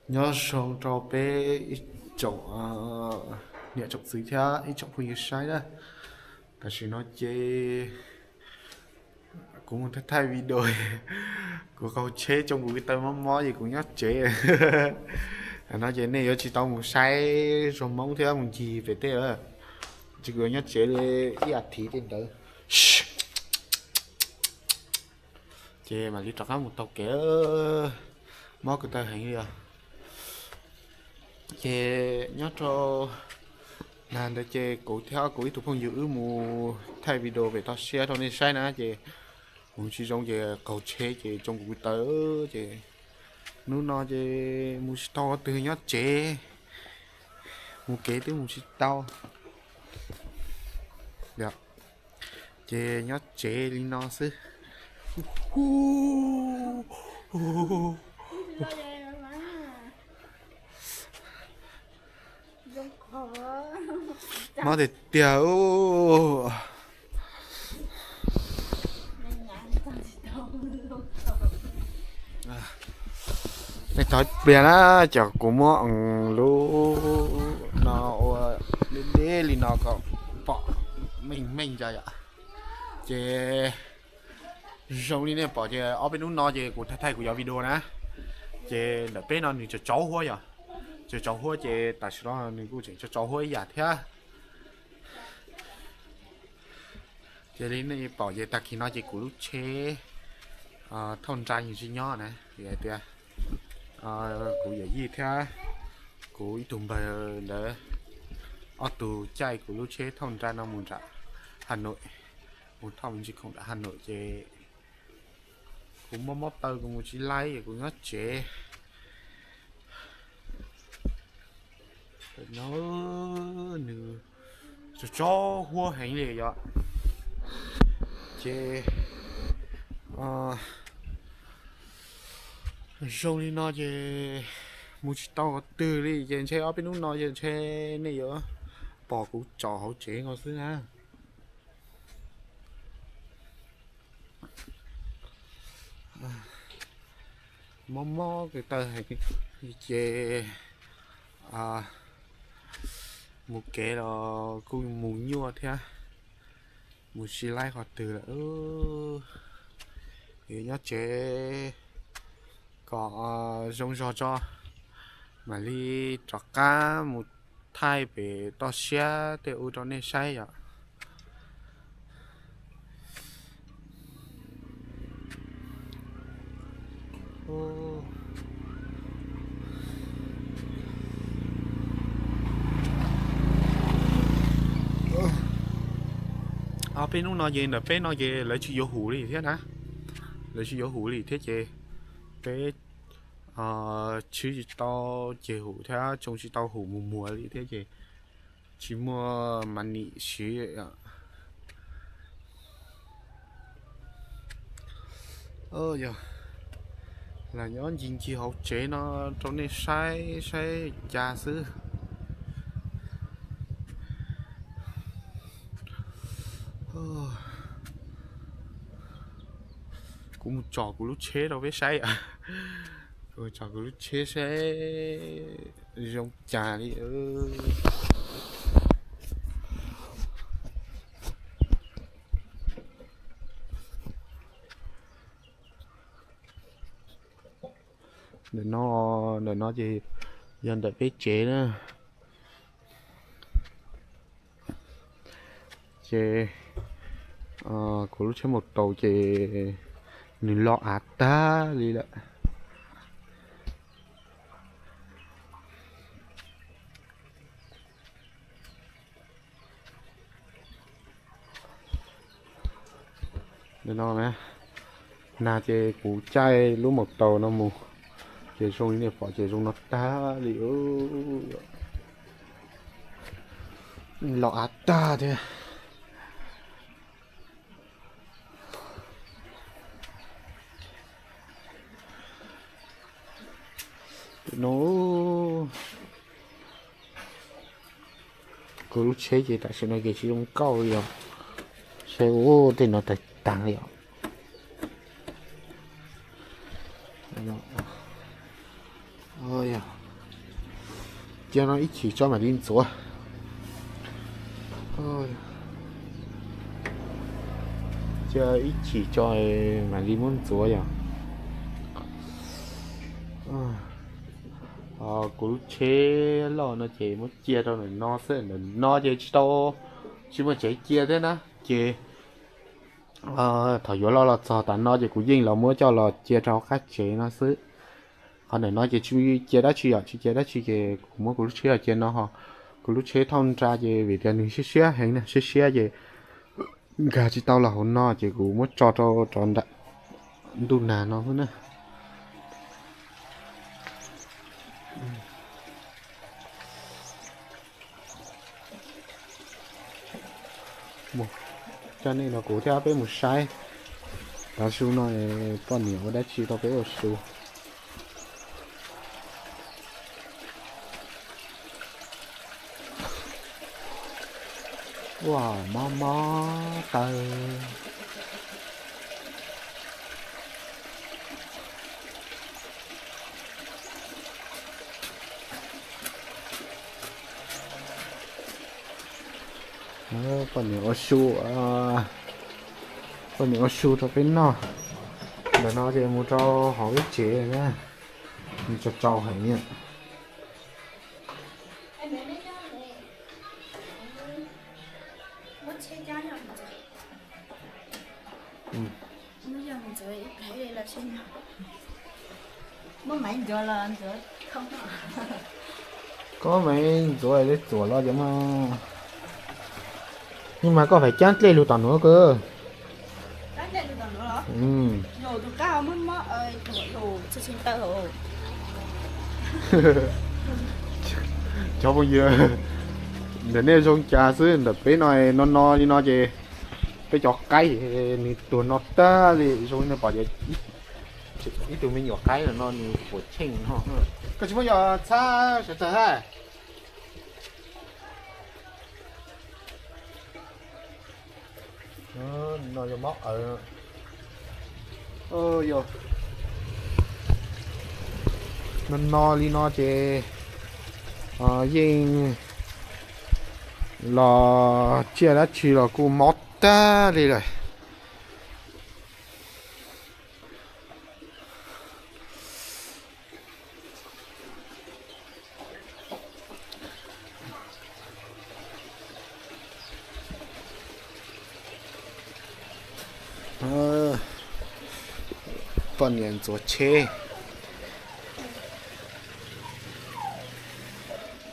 Nyob zoo rau peb ib tsoom niam tsoom txiv thiab ib tsoom phooj ywg saib na. Tam sim no ces kuv mus thaij video, kuv qaug tsheb tsoo kuv taw mob mob ces kuv nyob tsev. No ces nej yuav tsis tau mus saib zog Hmoob thiab mus ncig pem tej lawm. Ces kuv yuav nyob tsev li ib as thiv tej ntawd, ces mam li rov qab mus taug kev. Mob kuv taw heev li os. Ces nyob rau nag ntawd ces kuv thiab kuv ib tug phooj ywg wb mus thaij video pem toj siab rau nej saib na, ces mus tsis zoo ces qaug tsheb ces tsoo kuv taw, ces hnub no ces mus tsis tau qhov twg nyob tsev, mus kev twb mus tsis tau. Ces nyob tsev li no xwb. Mob tiag tiag. Nej thov pliag na, cov kuv muab lub no ua deb deb li no kom pom meej meej tso yom. Ces zoo li nej pom ces ob peb hnub no ces kuv thaij thaij kuv cov video na, ces ntawm peb no nws tsaus tsaus huab yom, tsaus tsaus huab ces tam sim no nws kuj tseem tsaus tsaus huab ib yam thiab. Ces li nej pom ces tag kis no ces kuv lub tsheb thauj nra yeej tsis nyob na, vim hais tias kuv yawm yij thiab kuv ib tug npawg ntawd ob tug caij kuv lub tsheb thauj nra no mus nram Hà Nội, mus thauj me ntsis khoom nram Hà Nội ces kuv mob mob taw kuv mus tsis laib es kuv nyob tsev. No nws tsaus tsaus huab heev li yom. Ces zoo li no ces mus tsis tau qhov twg li ces ntshe ob peb hnub no ces ntshe nej yuav pom kuv tsom hauv tsev no xwb na. Mob mob kuv taw heev ces mus kev los kuj mus nyuaj thiab, mus tsis laib qhov twg lawm. Nyob tsev kom zoo zog tso, mam li rov qab mus thaij pem toj siab tej ub rau nej saib yom. Ob peb hnub no ces ntawm peb no ces lawv tsis yuav hum li thiab na, lawv tsis yuav hum li thiab ces peb tshwb tsis tau ceg hum thiab tsoo tsis tau hum mus muag li thiab ces tsis muaj mas nim siv. Yog los nyob ncig ncig hauv tsev no rau nej saib saib cas xwb. Kuv mus tsom kuv lub tsheb rau peb saib. Kuv mus tsom kuv lub tsheb saib zoo cas li. Ntawm no, ntawm no ces yog ntawm peb tsev na. Ces kuv lub tsheb maus taus ces nws lo av tag li lawm. Ntawm no na, nag ces kuv caij lub maus taus no mus, ces zoo li nej pom ces zoo no tag li. Lo av tag thiab. No kuv lub tsheb ces tam sim no ces tsis zoo nkauj li os. Saib ua tej no tag tag li os. Cia no ib chim tso mam li ntxuav. Cia ib chim tso mam li muab ntxuav yom. Kuv lub tsheb loj no ces muab cia rau ntawm no xwb, ntawm no ces tsis tau, tsis muaj tsev cia thiab na. Ces thaum yuav loj los txog tas no ces kuv yeej los muab coj los cia rau hauv qab tsev no xwb. Qhov ntawm no ces tsis cia dab tsi yom, tsis cia dab tsi ces kuv muab kuv lub tsheb los cia no ho. Kuv lub tsheb thauj nra ces vim tias nws siab siab heev na, siab siab ces nkag tsis tau los hauv no ces kuv muab tso rau rov nram ntuj nag no xwb na. Coj nej no kuv thiab peb mus saib. Tav su no poj niam ua dab tsi rau peb ua su. Ua mob mob taw. Poj niam ua su, poj niam ua su rau peb noj. Ntawm no ces mus rau hauv ib tsev na, nws tsaus tsaus heev. Koj muab maiv ntxuav li txuam los cov mas. Yeej mas koj faib cab dlej lug tom nuav kawg. Cov phooj ywg, ntawm nej zoo cas xwb, ntawm peb no no no li no ces peb cov qaib nws tuag no tag li, zoo li nej pom ib tug me nyuam qaib no nws puas tsheej no. Koj tsis muab yog txhab sawv tawg hab. No yog mob awv. No no li no ces yeej los tsiaj dab tsi los kuj mob tag li lawm. Poj niam ntxuav tsheb,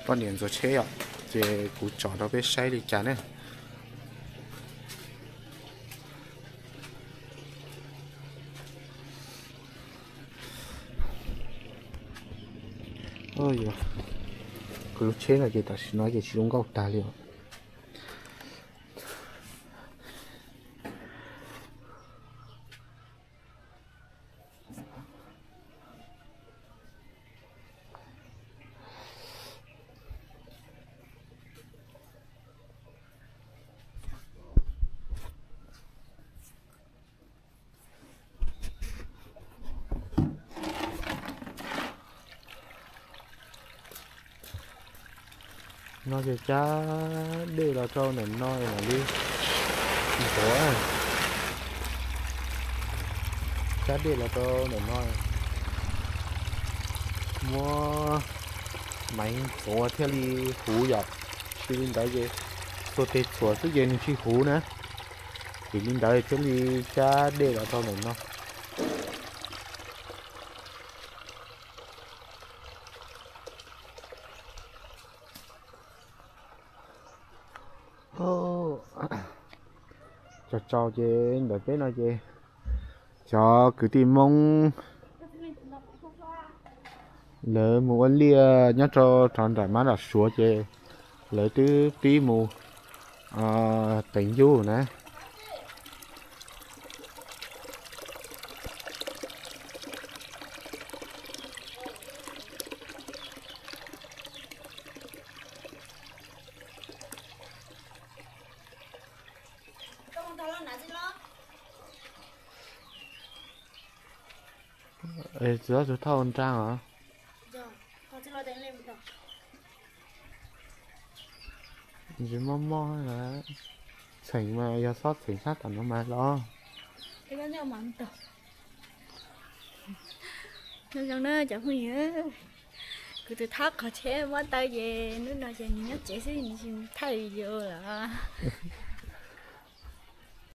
poj niam ntxuav tsheb os, ces kuv tsom rau peb saib li cas ne. Kuv lub tsheb no ces tam sim no ces tsis zoo nkauj tag li os. No ces cab dej los rau ntawm no mam li ntxuav. Cab dej los rau ntawm no, muab maiv ntxuav thiaj li huv yom. Tsis li ntawd ces txhua teg txhuam xwb ces nws tsis huv na. Vim li ntawd thiaj li cab dej los rau ntawm no. Tsaus tsaus ces ntawm peb no ces cov kwv tij Hmoob lawv mus ua liaj nyob rau rau nram mab nram suav ces lawv twb pib mus teev yug na. Txiv hlob tus thauj nraag os. Ntsis mob mob lawm. Txheem mas yog xob txheem sab tom no mas los. Nyob zoo na cov phooj ywg, kuv tus thab qhov tsheb mob tawv ces hnub no ces nws nyob tsev xwb, nws tsis thaij video lawm.